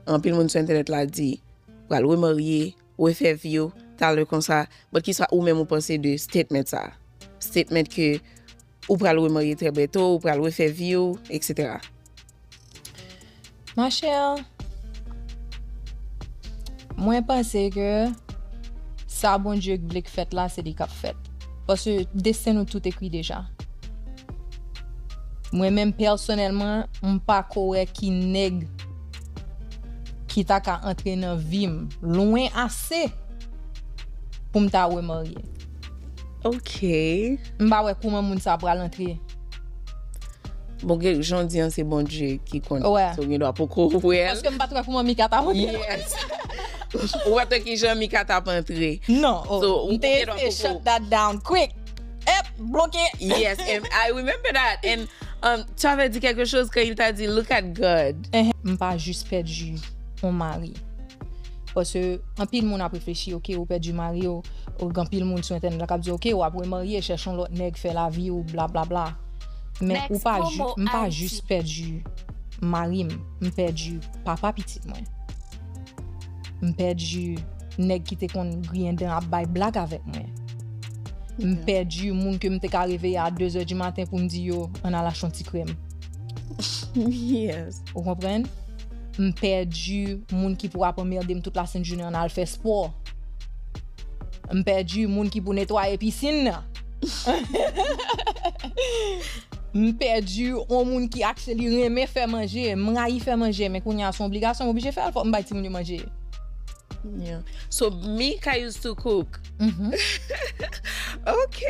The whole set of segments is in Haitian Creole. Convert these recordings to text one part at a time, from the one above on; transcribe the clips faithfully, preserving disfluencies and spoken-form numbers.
Anpil moun sou entènèt la di, pral remarye, refè vi w, talè konsa, but kisa ou menm ou panse de statement sa? Statement ke ou pral remarye trè byento, ou pral refè vi w, et cetera. Machè, mwen panse ke sa Bondye vle k fèt la, se li k ap fèt. Paske desten nou tout ekri deja. Mwen menm pèsonèlman, m pa ko wè ki nèg ki ta ka antre nan vi m lwen ase pou m ta remarye. Ok. M pa wè kouman moun sa pral antre. Bon, gen jan w di an se Bondye ki konn. Wè. So gen dwa poko wè l. Paske m pa t wè kouman Mika ta antre. Yes. Ou pa t wè kijan Mika t ap antre. Non, oh, So, ou m te gen dwa eseye poko- shut that down quick. Ep, bloke. Yes, and I remember that. And um, tu avais dit quelque chose quand il t'a dit, look at God. Ehe. M pa jis pèdi yon mari. Paske anpil moun ap reflechi, ok, ou pèdi mari w, ou gen anpil moun sou entènèt la k ap di, ok, w ap remarye, chèche yon lòt nèg, fè lavi w, bla bla bla. Men Next ou pa ju, promo m pa Haiti. Jis pèdi mari m, m pèdi papa pitit mwen. M pèdi nèg ki te konn griyen dan ap bay blag avèk mwen. M pèdi moun ke m te ka reveye a de zè di maten pou m di yo, ann al achte yon ti krèm. Yes. Ou konprann? M pèdi moun ki pou ap anmède m tout lasent jounen ann al fè spò. M pèdi moun ki pou netwaye pisin nan. M pèdi yon moun ki akse li renmen fè manje. M rayi fè manje, men kounye a se yon obligasyon, m oblije fè l, fòk m bay timoun yo manje. Yeah. So Mika used to cook. Mhm. Ok.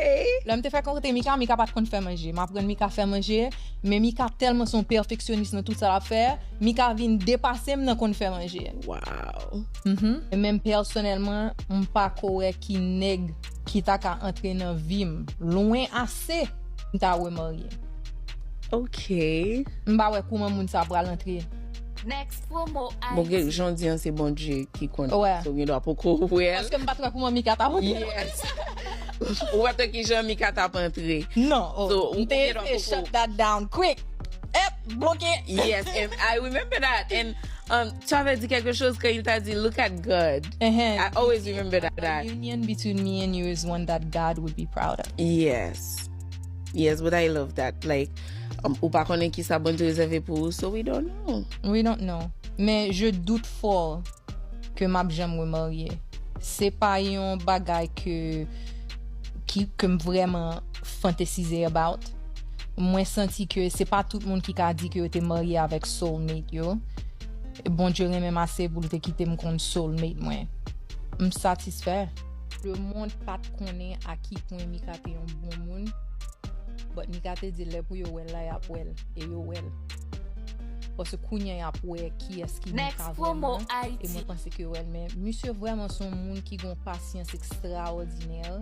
Lè m te fè kote Mika, Mika pa t konn fè manje. M aprann Mika fè manje, men Mika tèlman se yon pèfeksyonis nan tout sa l ap fè, Mika vin depase m nan konn fè manje. Wow. Mhm. E menm pèsonèlman, m pa ko wè ki nèg ki ta ka antre nan vi m lwen ase m ta remarye. Ok. M pa wè kouman moun sa pral antre. Next promo Bon, gen Haiti. jan w di an se Bondye ki konn. Wè. So gen dwa poko wè l. Paske m pa t wè kouman Mika t ap antre. Yes. Ou pa t wè kijan Mika t ap antre. Non, oh, So, m te ou gen dwa eseye poko- shut that down quick. Ep, bloke. Yes, and I remember that. And um, tu avais dit quelque chose quand il t'a dit, look at God. Ehe. I always remember that. that. The union between me and you is one that God would be proud of. Yes. Yes, but I love that. Like, um, ou pa konnen ki sa Bondye rezève pou ou, so we don't know. We don't know. Men je doute fort ke m ap janm remarye. Se pa yon bagay ke ki ke m vrèman fantasize about. Mwen santi ke se pa tout moun ki ka di ke yo te marye avèk soulmate yo. Bondye renmen m ase pou l te kite m konn soulmate mwen. M satisfè. Lemonn pa t konnen a ki pwen Mika te yon bon moun. But Mika te di lè pou yo wè l la, y ap wè l. E yo wè l. Paske kounye a y ap wè kiyès ki Mika vrèman. E mwen panse ke yo wè l. Men misye vrèman se yon moun ki gen yon pasyans ekstraòdinè.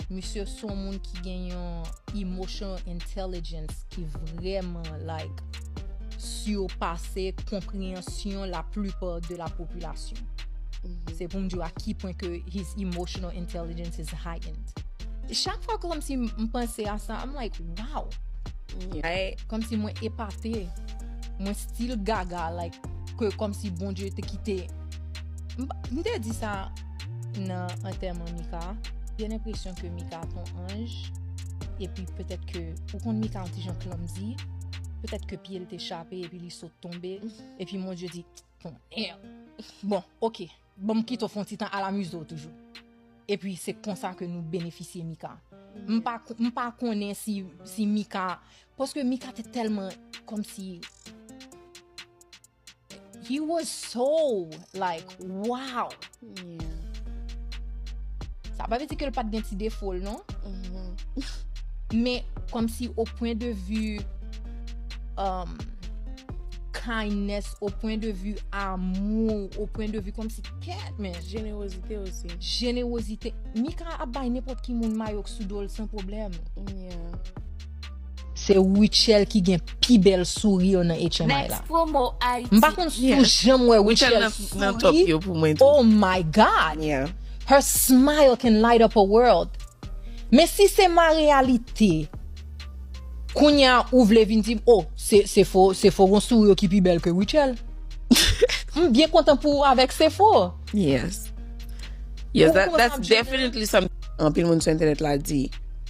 Misye se yon moun ki gen yon emotional intelligence ki vrèman, like, sipase konpreyansyon la plupart de la population. Se pou m di w a ki pwen ke his emotional intelligence is heightened. Chak fwa kòmsi m panse a sa, I'm like, wow. Kòmsi mwen epate. Mwen still gaga, like, ke kòmsi Bondye te kite. M te di sa nan antèman Mika. Gen lenpresyon ke Mika te yon anj. Epi petèt ke, ou konn Mika yon ti jan klanmzi. Petèt ke pye l te chape epi li sot tonbe. Epi Bondye di, tonnè. Bon, ok. Bon, m kite w fè yon ti tan al amize w toujou. Epi se konsa ke nou benefisye Mika. M pa, m pa konnen si, si Mika, paske Mika te tèlman kòmsi, he was so, like, wow. Sa pa vle di ke l pa t gen ti defo l, non. Men kòmsi o pwen de vi, um, kindness, o pwen de vi amou, o pwen de vi kòmsi kèt, men. Jenerozite osi. Jenerozite. Mika ap bay nenpòt ki moun mayo k sou do l san pwoblèm. Se Rutshelle ki gen pi bèl souri nan H M I la. M pa konn si w janm wè Rutshelle souri. Oh my God. Her smile can light up a world. Men si se ma reyalite, kounye a ou vle vin di m, oh, se, se fo, se fo gon souri ki pi bèl ke Rutshelle. M byen kontan pou ou avèk Sefo. Yes. Yes, that, that's definitely something. Anpil moun sou entènèt la di,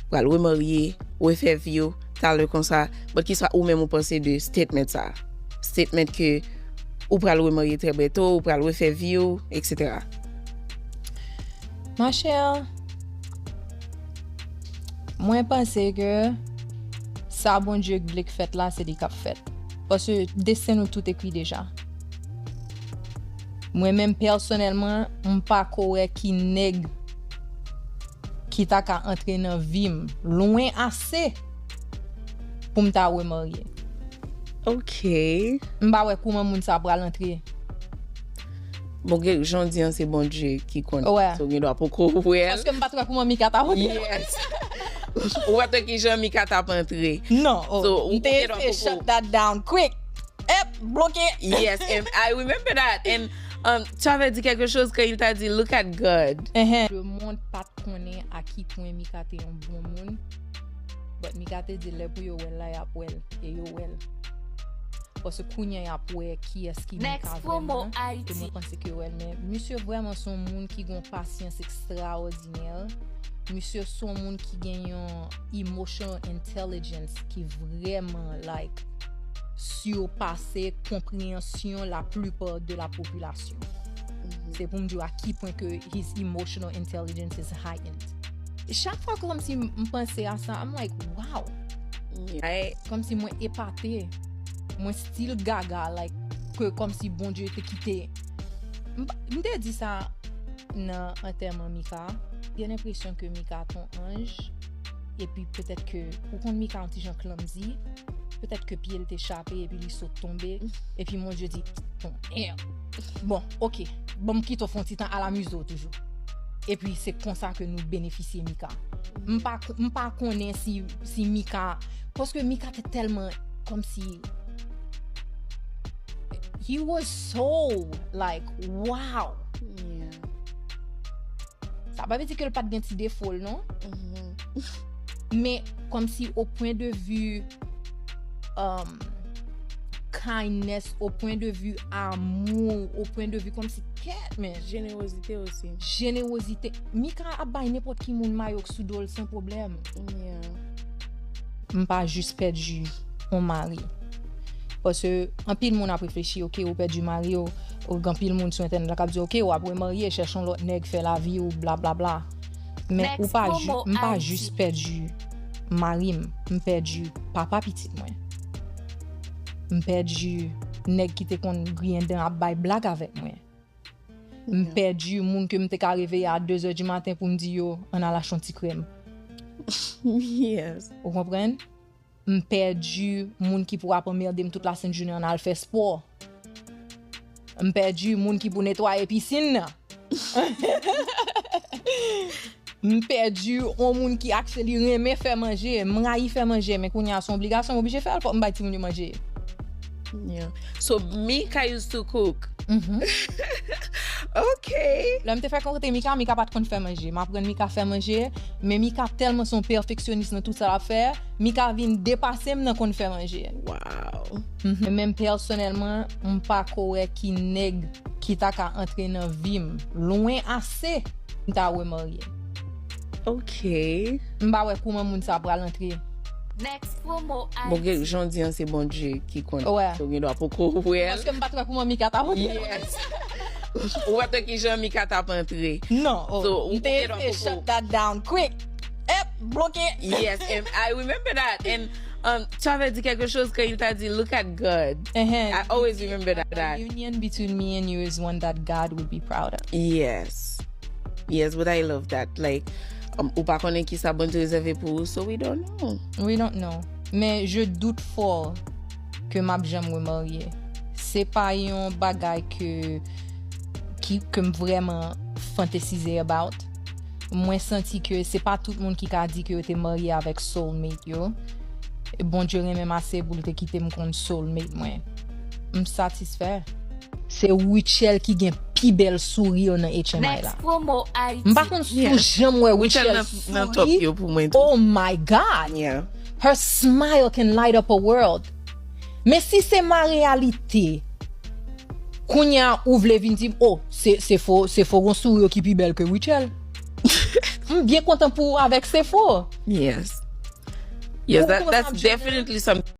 pral remarye, refè vi w, talè konsa. But kisa ou menm ou panse de statement sa? Statement ke ou pral remarye trè byento, ou pral refè vi w, et cetera. Ma chère, mwen panse ke sa Bondye vle k fèt la, se li k ap fèt. Paske desten nou tout ekri deja. Mwen menm pèsonèlman, m pa ko wè ki nèg ki ta ka antre nan vi m lwen ase pou m ta remarye. Ok. M pa wè kouman moun sa pral antre. Bon, gen jan di an se Bondye ki konn. Wè. So gen dwa poko wè l. Paske m pa t wè kouman Mika t ap antre. Yes. Ou pa t wè ki jan Mika t ap antre. Non. Oh, so, m te eseye shut that down quick. Ep, bloke. Yes, and I remember that. And um, tu avais dit quelque chose quand il t'a dit, look at God. Le monde pa t konnen a ki pwen Mika te yon bon moun. But Mika te di lè pou yo wè l la, y ap wè l. E yo wè l. Paske kounye a y ap wè kiyès ki Mika vrèman. E mwen panse ke yo wè l. Men misye vrèman se yon moun ki gen yon pasyans ekstraòdinè. Misye se yon moun ki gen yon emotional intelligence ki vrèman like sipase konpreyansyon la plipa de la popilasyon. Se pou m di w a ki pwen ke his emotional intelligence is heightened. Chak fwa kòmsi m panse a sa, I'm like, wow. Kòmsi mwen epate. Mwen still gaga, like, ke kòmsi Bondye te kite. M te di sa nan antèman Mika. Gen lenpresyon ke Mika te yon anj. Epi petèt ke, ou konn Mika yon ti jan klanmzi. Petèt ke pye l te chape epi li sot tonbe. Epi Bondye di, tonnerre. Bon, ok. Bon, m kite w fè yon ti tan al amize w toujou. Epi se konsa ke nou benefisye Mika. M pa, m pa konnen si, si Mika, paske Mika te tèlman, kòmsi, he was so, like, wow. Sa pa vle di ke l pa t gen ti defo l, non. Men, kòmsi, au point de vue, um, kindness, au point de vue amour, au point de vue, kòmsi, kèt, men. Jenerozite osi. Jenerozite. Mika ap bay nenpòt ki moun mayo k sou do l san pwoblèm. M pa jis pèdi yon mari. Paske anpil moun ap reflechi, ok, ou pèdi mari w, ou gen anpil moun sou entènèt la k ap di, ok, w ap remarye, chèche yon lòt nèg, fè lavi w, blablabla. Men ou pa, m pa jis pèdi mari m, m pèdi papa pitit mwen. M pèdi nèg ki te konn griyen dan ap bay blag avèk mwen. M pèdi moun ke m te ka reveye a de zè di maten pou m di yo, ann al achte yon ti krèm. Ou konprann? M pèdi moun ki pou ap anmède m tout lasent jounen ann al fè spò. M pèdi moun ki pou netwaye pisin nan. M pèdi yon moun ki akse li renmen fè manje. M rayi fè manje, men kounye a se yon obligasyon, m oblije fè l, fòk m bay timoun yo manje. So Mika used to cook. Ok. Lè m te fèk rankontre Mika, Mika pa t konn fè manje. M aprann Mika fè manje, men Mika tèlman se yon pèfeksyonis nan tout sa l ap fè, Mika vin depase m nan konn fè manje. Wow. Men m pèsonèlman, m pa ko wè ki nèg ki ta ka antre nan vi m lwen ase m ta remarye. Ok. M pa wè kouman moun sa pral antre. Bon, gen jan di an se Bondye ki konn. Wè. So gen dwa poko wè l. Paske m pa t wè kouman Mika t ap antre. Yes. Ou pa t wè ki jan Mika t ap antre. Non. So, m te eseye shut that down quick. Ep, bloke. Yes, and I remember that. And um, tu avais dit quelque chose quand il t'a dit, look at God. I always remember that. The union between me and you is one that God would be proud of. Yes. Yes, but I love that. Like, um, ou pa konnen ki sa Bondye rezève pou ou, so we don't know. We don't know. Men je doute fort ke m ap janm remarye. Se pa yon bagay ke ki ke m vrèman fantasize about. Mwen santi ke se pa tout moun ki ka di ke yo te marye avèk soulmate yo. Bondye renmen m ase pou l te kite m konn soulmate mwen. M satisfè. Se Rutshelle ki gen pi bèl souri nan H M I la. M pa konn si w janm wè Rutshelle souri. Oh my God. Her smile can light up a world. Men si se ma reyalite, Kounye a ou vle vin di m, oh, se Sefo, Sefo gon souri ki pi bèl ke Rutshelle. M byen kontan pou ou avèk Sefo. Yes. Yes, that, that's definitely something.